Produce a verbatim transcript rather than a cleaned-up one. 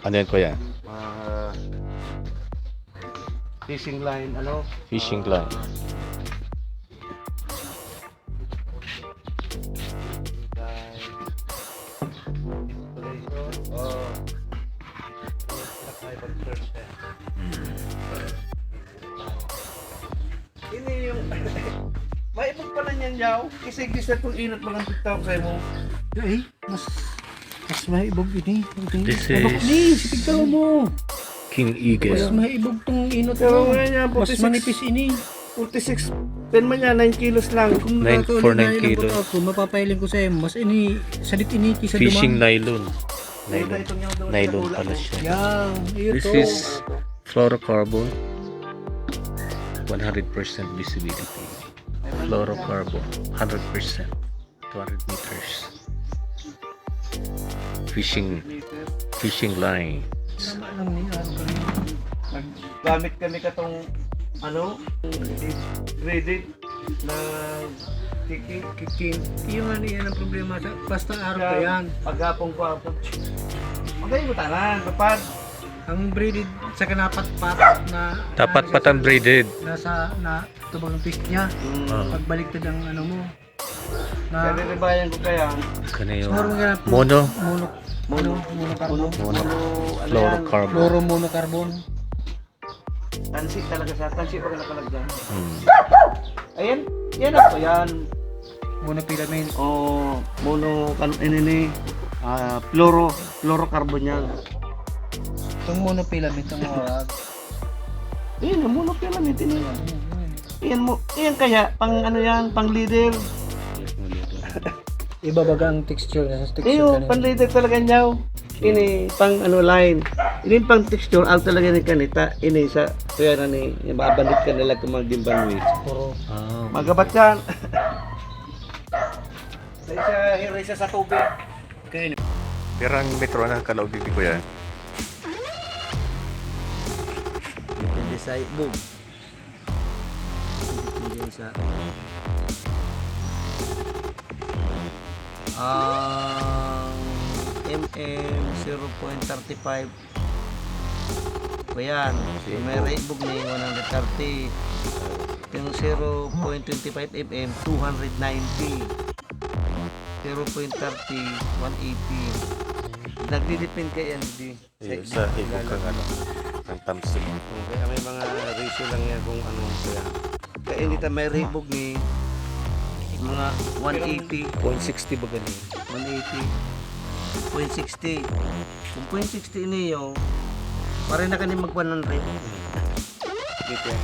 Ano yan, kuya? Ah, fishing line, ano? Fishing line. Installation. Oh. Naka-fiber first, eh. Ini yung maibog pala niyan, yaw. Kasi gusto kong inot lang ang TikTok sa'yo mo. Ay, mas mas maibog ini. Ini. This Abak is- ni, si Pigkaw mo. King Mas Eagle. Maibog tong inot Pero mo. ngayon niya, Mas forty-six. Manipis ini. Forty-six. Ten man yan, nine kilos lang. Kung Nine- nakakauli for na nine yun ang kilo. buto ako, mapapahiling ko sa'yo, mas ini, sadit ini kisa Fishing duman. Nylon. Nylon. Nylon pala siya. Yan, iyo This to. Is fluorocarbon. One hundred percent visibility. Fluorocarbon. Hundred percent. Two hundred meters. Fishing. Fishing line. Tama lang niya. Naggamit kami katong, ano, threaded na kicking, kicking. Yung ano yan ang problema. Sa, basta araw pa yan. Paghapon ko ako. Magay mo tanan, kapag Ang braided sa kanapatpat na Dapat patang braided. Nasa na tubag ang twist niya. Ah. Pagbaliktad ang ano mo. Na Kaya ribayan ko kaya. Kano yung Siguro nga mono? Mono. Ano? Monocarbon. Mono, ano yan? Fluorocarbon. Fluoromonocarbon. Tansi talaga siya. Tansi pag nakalagyan. Hmm. Ayan. Yan ako yan. Monofilament. O mono, kan, ini ni, ah, fluoro, fluorocarbon yan. Itong monofilament ang mawag. Ayan, ang monofilament. Ini yan. Ayan mo. Ayan kaya, pang ano yan, pang leader. Iba baga ang texture niya sa texture Iyo, kanina. pang leader talaga niyaw. Ini, pang ano, line. Ini pang texture, ang talaga ni kanita. Ini sa, kaya na ni, mabanit ka nila kung maging banwi. Puro. Ah. Magabat yan. Sa isa, hiri siya sa tubig. Kaya Pirang metro na kalaog ni kuya? Depende sa ibog. Depende sa ang M M zero point thirty-five. Ayan, so may raibog ni one hundred thirty. Yung zero point twenty-five M M, two hundred ninety. Zero point thirty, one eighty. Nagdidepend kay N D. Sa ibog kang ano, ang tamsik. Kaya may mga ratio lang yan kung ano kaya. Kaya hindi ta may raibog ni mga one eighty. Point sixty ba ganun? One eighty. Point sixty. Kung point sixty ini yung, pare na kani mag one hundred. Dito yan.